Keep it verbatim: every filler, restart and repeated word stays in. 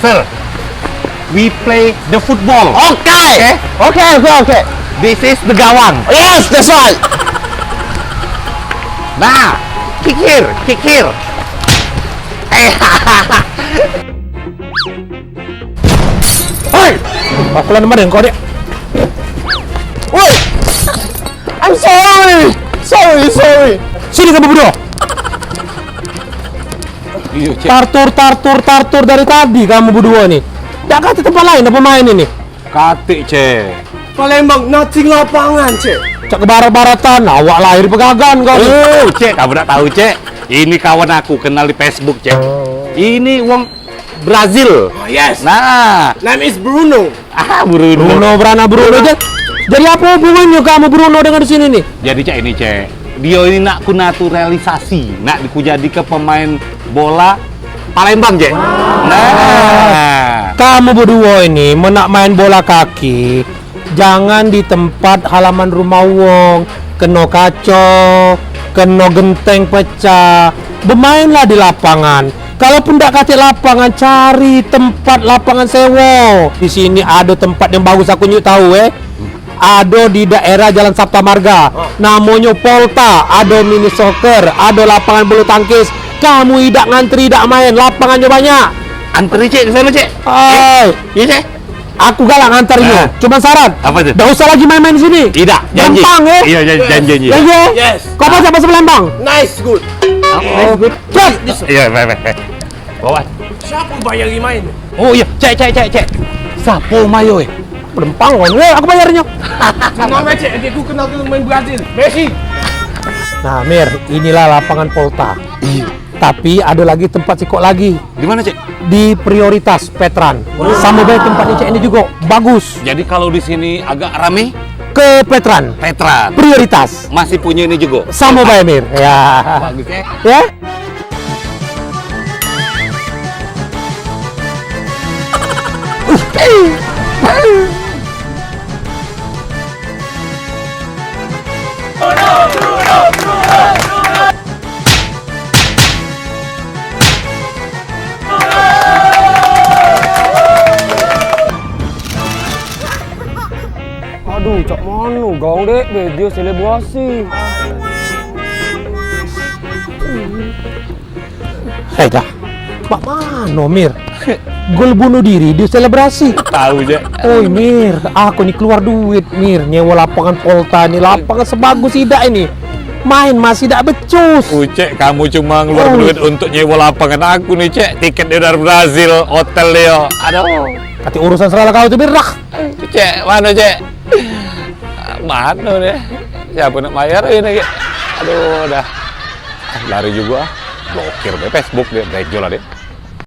Sir, we play the football. Okay. Okay? Okay, okay, okay. This is the gawang. Yes, that's right. Nah, kick here, kick here. Hei, aku lah nemenin kau, Dek. Woi, I'm sorry. Sorry, sorry. Sini kamu berdua. Iyo, Cek. Tartur, tartur, tartur dari tadi kamu berdua ni. Dak kate tempat lain apa main ini? Katik, Cek. Palembang nothing lapangan, Cek. Cak ke barat-baratan, awak lahir pegagan kau ni. Oh, Cek, kamu dak tahu, Cek. Ini kawan aku, kenal di Facebook, Cek. Ini wong Brazil. Oh, yes. Nah. Name is Bruno. Ah, Bruno. Bruno, Brana, Bruno. Bruno. Ja-, jadi apa hubungannya kamu Bruno dengan di sini nih? Jadi, Cek, ini, Cek. Dia ini nak ku naturalisasi, nak ku jadi ke pemain bola Palembang, Cek. Nah. Kamu berdua ini mau nak main bola kaki, jangan di tempat halaman rumah wong, keno kaco, keno genteng pecah. Bemainlah di lapangan. Kalaupun dak katek lapangan, cari tempat lapangan sewa. Di sini ado tempat yang bagus, aku nyuk tahu, eh. Ado di daerah Jalan Sabta Marga. Namonyo Polta, ado mini soccer, ado lapangan bulu tangkis. Kamu idak ngantri, idak main, lapangannyo banyak. Antri, Cek, ke sana, Cek. Ai. Iyo, Cek. Aku galak ngantar inyo. Ah. Cuman syarat. Apa tu? Dak usah lagi main-main di sini. Idak, janji. Gampang, eh? Iyo, janji, janji, janji. Janji, eh? Yes. Kau baca bahasa Palembang? Nice, good. Nice, good. Cek. Iyo, baik, baik, baik. Bawa. Siapa bayar main? Oh, iyo. Cek, cek, cek, cek. Siapa mayo, eh? Pelempang kau. Eh, aku bayarnyo. Kenal, Cek. Aku kenal tu main Brazil. Messi. Nah, Mir, inilah lapangan Polta. Iyo. Tapi ada lagi tempat sikok lagi. Di mana, Cek? Di Prioritas Petran. Wah. Samo bae tempat Cek ini juga bagus. Jadi kalau di sini agak rame? Ke Petran. Petran. Prioritas. Masih punya ini juga. Samo bae, Mir. Ya. Bagus, ya. Ya. Aduh, cak mano gang dek, be, dio selebrasi. Hei dah, mak mano, Mir? Gol bunuh diri, dio selebrasi. Tahu je. Oi, Mir, aku ni keluar duit, Mir, nyewa lapangan Polta ni, lapangan sebagus idak ini. Main masih dak becus. Ucek, kamu cuma ngeluar duit untuk nyewa lapangan, aku ni, Cek. Tiket dia dari Brazil, hotel dia. Aduh. Kati urusan serah kau tu, Mir, dah. Cek, mano, Cek? Mano deh? Siapa nak bayar ini, Cek? Aduh, dah. Ah, lari juga. Blokir be Facebook dia, break lah dia.